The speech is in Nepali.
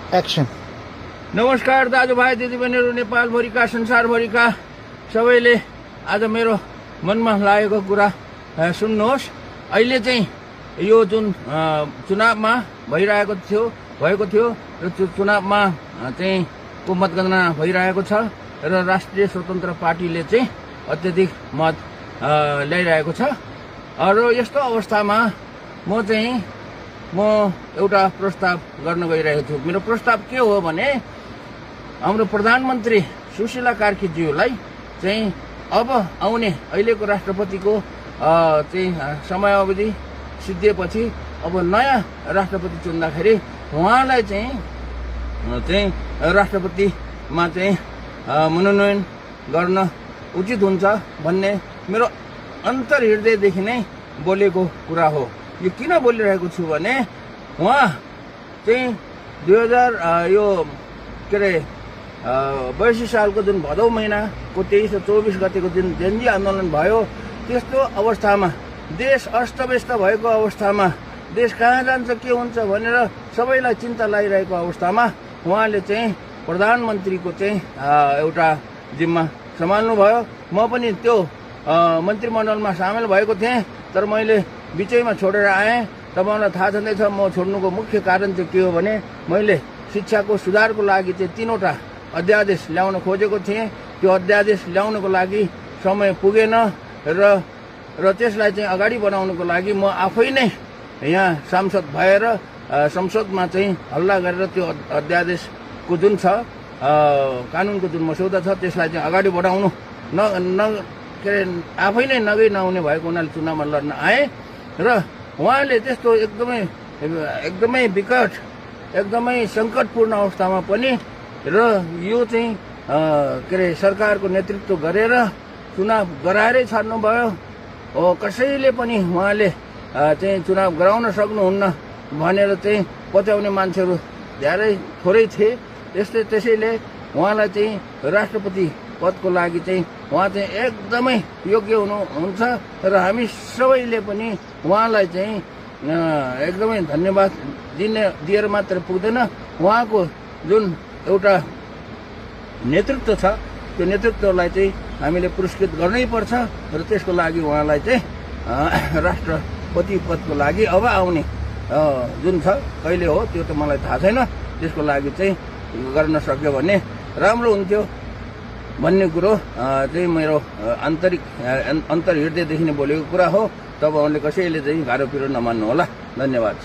एक्सन। नमस्कार दाजुभाइ दिदीबहिनीहरू, नेपालभरिका संसारभरिका सबैले आज मेरो मनमा लागेको कुरा सुन्नुहोस्। अहिले चाहिँ यो जुन चुनावमा भएको थियो र त्यो चुनावमा चाहिँ को मतगणना भइरहेको छ र राष्ट्रिय स्वतन्त्र पार्टीले चाहिँ अत्यधिक मत ल्याइरहेको छ। र यस्तो अवस्थामा म एउटा प्रस्ताव गर्न गइरहेको छु। मेरो प्रस्ताव के हो भने हाम्रो प्रधानमन्त्री सुशीला कार्कीज्यूलाई चाहिँ अब आउने अहिलेको राष्ट्रपतिको चाहिँ समयावधि सिद्धिएपछि अब नयाँ राष्ट्रपति चुन्दाखेरि उहाँलाई चाहिँ राष्ट्रपतिमा चाहिँ मनोनयन गर्न उचित हुन्छ भन्ने मेरो अन्तर्हृदयदेखि नै बोलेको कुरा हो। यो किन बोलिरहेको छु भने उहाँ चाहिँ 82 सालको जुन भदौ महिनाको 23 र 24 गतेको जुन जेनजी आन्दोलन भयो, त्यस्तो अवस्थामा देश अस्तव्यस्त भएको अवस्थामा देश कहाँ जान्छ के हुन्छ भनेर सबैलाई चिन्ता लागिरहेको अवस्थामा उहाँले चाहिँ प्रधानमन्त्रीको चाहिँ एउटा जिम्मा सम्हाल्नु भयो। म पनि त्यो मन्त्रीमण्डलमा सामेल भएको थिएँ, तर मैले बिचैमा छोडेर आएँ। तपाईँलाई थाहा छँदैछ म छोड्नुको मुख्य कारण चाहिँ के हो भने मैले शिक्षाको सुधारको लागि चाहिँ 3वटा अध्यादेश ल्याउन खोजेको थिएँ। त्यो अध्यादेश ल्याउनको लागि समय पुगेन र त्यसलाई चाहिँ अगाडि बढाउनको लागि म आफै नै यहाँ सांसद भएर संसदमा चाहिँ हल्ला गरेर त्यो अध्यादेशको जुन छ कानुनको जुन मसौदा छ त्यसलाई चाहिँ अगाडि बढाउनु आफै नै नआउने भएको हुनाले चुनावमा लड्न आए। र उहाँले त्यस्तो एकदमै विकट एकदमै सङ्कटपूर्ण अवस्थामा पनि र यो चाहिँ सरकारको नेतृत्व गरेर चुनाव गराएरै छाड्नुभयो। कसैले पनि उहाँले चाहिँ चुनाव गराउन सक्नुहुन्न भनेर चाहिँ पत्याउने मान्छेहरू धेरै थोरै थिए। त्यसैले उहाँलाई चाहिँ राष्ट्रपति पदको लागि चाहिँ उहाँ चाहिँ एकदमै योग्य हुनुहुन्छ र हामी सबैले पनि उहाँलाई चाहिँ एकदमै धन्यवाद दिएर मात्र पुग्दैन। उहाँको जुन एउटा नेतृत्व छ त्यो नेतृत्वलाई चाहिँ हामीले पुरस्कृत गर्नै पर्छ र त्यसको लागि उहाँलाई चाहिँ राष्ट्रपति पदको लागि अब आउने जुन छ कहिले हो त्यो त मलाई थाहा छैन, त्यसको लागि चाहिँ गर्न सक्यो भने राम्रो हुन्थ्यो भन्ने कुरो चाहिँ मेरो अन्तर्हृदयदेखि नै बोलेको कुरा हो। तपाईँहरूले कसैले चाहिँ गाह्रो पिरो नमान्नु होला। धन्यवाद।